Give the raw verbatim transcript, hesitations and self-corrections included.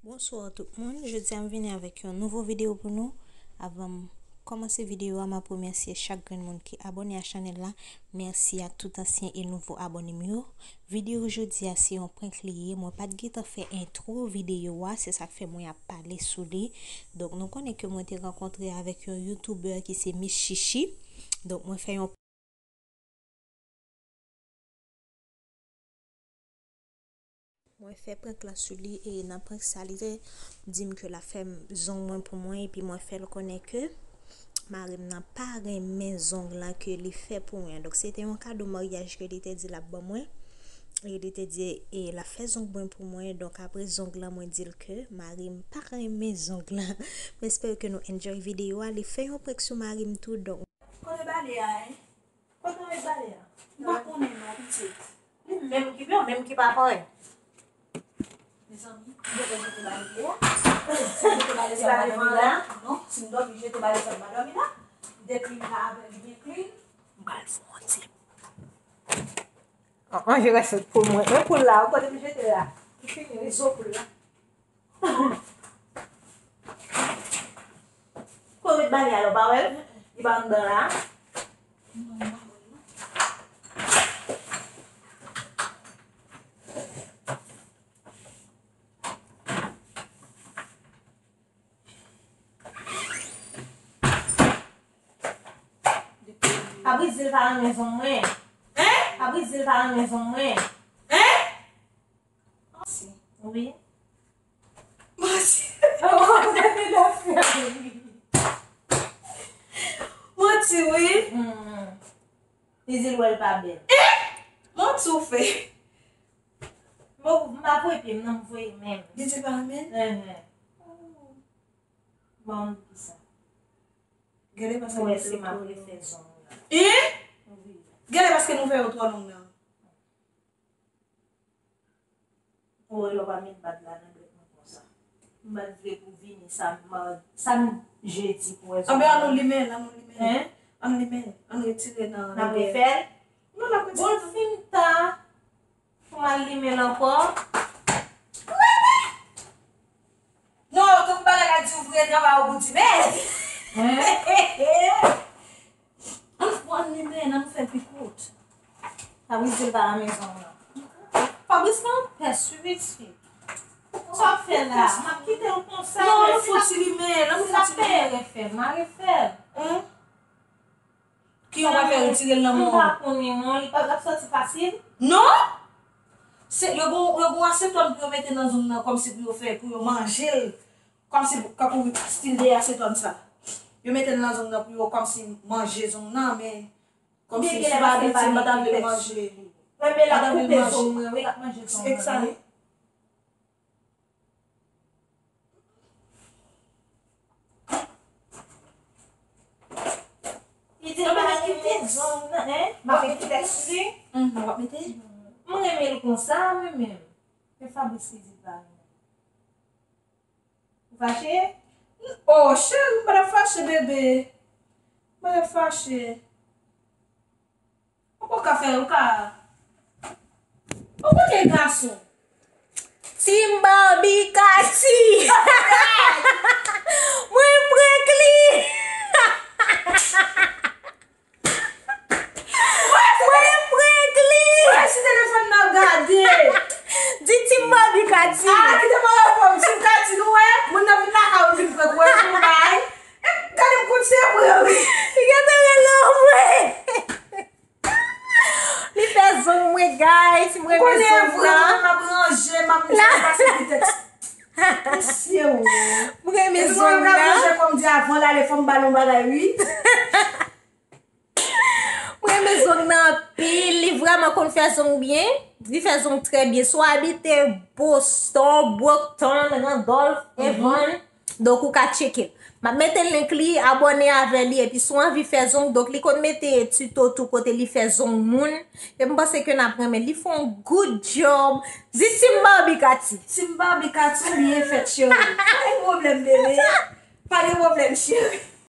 Bonswa tout moun, jodi a m vini avèk yon nouvo videyo pou nou. Avan m kòmanse videyo a, m ap remèsye chak grenn moun ki abòne a chanèl la. Mèsi ak tout ansyen e nouvo abòne m yo. Videyo jodi a se yon prank li ye. Mwen pa t gentan fè entwo videyo a, se sa k fè mwen ap pale sou li. Donk nou konnen ke mwen te rankontre avèk yon youtubè ki se Miss Chichi. Donk mwen fè yon Mwen fè prank la sou li e nan prank sa li te di m ke l ap fè zong mwen pou mwen epi mwen fè l konnen ke mari m nan pa renmen zong lan ke li fè pou mwen. Donk se te yon kado maryaj ke li te di l ap ban mwen. E li te di e l ap fè zong mwen pou mwen. Donk apre zong lan mwen di l ke mari m pa renmen zong lan. M espere ke nou enjoy videyo a. Li fè yon prank sou mari m tou. Donk Kote bale a, en? Kote w met bale a? M pa konnen non, pitit. Li menm ki byen, menm ki pa fè anyen. Mezanmi, m gentan jete bale a. Si m jete bale sa, m pa dòmi la. Non, si m dòmi, jete bale sa, m pa dòmi la. Depi m la avè l byen clean. M pral fè yon ti. An, an, je reste pou mwen. Men poul la, ou kote m jete la? Li fini, wi, zo poul la. Kote bale a, ou pa wè l? Li pa anndan la. Fabrice di l pa renmen zong mwen. Hein? Fabrice di l pa renmen zong mwen. Hein? Manti. Wi. Manti. Manti, wi. Hmm. Li di l wè l pa bèl. Eh! Manti w fè. Bon, m pa voye pye m, non, m voye men m. Li di l pa renmen l? Enhen. Bon, m di sa. Gade paske nou fè yo twò long nan. Eh? Wi. Gade paske nou fè yo twò long nan. Ou wè lè w pa met bag la nan dwèt mwen konsa. M pa t vle pou vini sa, m, sa m jedi pou wè zong. Anben, ann nou limen l, ann nou limen l. Hein? Ann limen l, ann retire nan. N ap refè l? Non, n ap retire. Bon, l fin ta. Pou m al limen l ankò. Non, tout bagay la di w vre, travay ou pou di, men. Hein? Ann fò ann limen, ann fè l pi kout. Fabrice di l pa renmen zong lan. Fabrice nan pès, wi, pitit. Sa w ap fè la? M ap kite l konsa. Non, ann fò ti limen, ann fò ti limen. Si l ap peye refè l, m a refè l. Hein? Ki yo pral fè retire l nan men w? M pa konnen non, li pa t ap soti fasil. Non! Se, yo gon, yo gon asetòn pou yo mete nan zong nan kòmsi pou yo fè, pou yo manje l. Kòmsi, kankou stil de asetòn sa. Yo mete l nan zong nan pou yo kòmsi manje zong nan, men kòmsi si pa abitye, m pa ta vle l manje. Renmen l ap koupe zong mwen, wi, l ap manje zong mwen, wi. Li di l pa renmen zong nan, en? M ap mete tèks li. Mhm, w ap mete? M renmen l konsa, mwen menm. Men Fabrice li di l pa renmen. Ou fache? Oh, cheri, m pa t ap fache, bebe. M pa t ap fache. Ou poko ka fè, ou ka. Ou kote gason? Team Barbie Cathy! Mwen prank li! Mwen prank li! Wè si telefòn nan gade! Di Team Barbie Cathy! Ah, kite mwen reponn, Team Cathy, nou wè? Moun nan vin lakay ou vin prank, wè, pou bay. Gade m kout se vre, wi. Li gentan rele w vre. Li fè zong mwen, guys. M renmen zong nan. M ap ranje, m ap pase ti tèks. Mesye, wi. M renmen zong nan. Epi mwen ranje kòm di avan l ale, fò m ba l yon bagay, wi. M renmen zong nan anpil. Li vrèman konn fè zong byen. Li fè zong trè byen. Si w abite Boston, Brockton, Randolph, Avon, donk ou ka tcheke l. M ap mete link li, abòne avè li, epi si w anvi fè zong, donk li konn mete tuto tou kote li fè zong moun. E m panse ke n ap renmen. Li fè yon good job. Di Team Barbie Cathy. Team Barbie Cathy, ou byen fèt, cheri. Pa gen pwoblèm, bebe. Pa gen pwoblèm, cheri.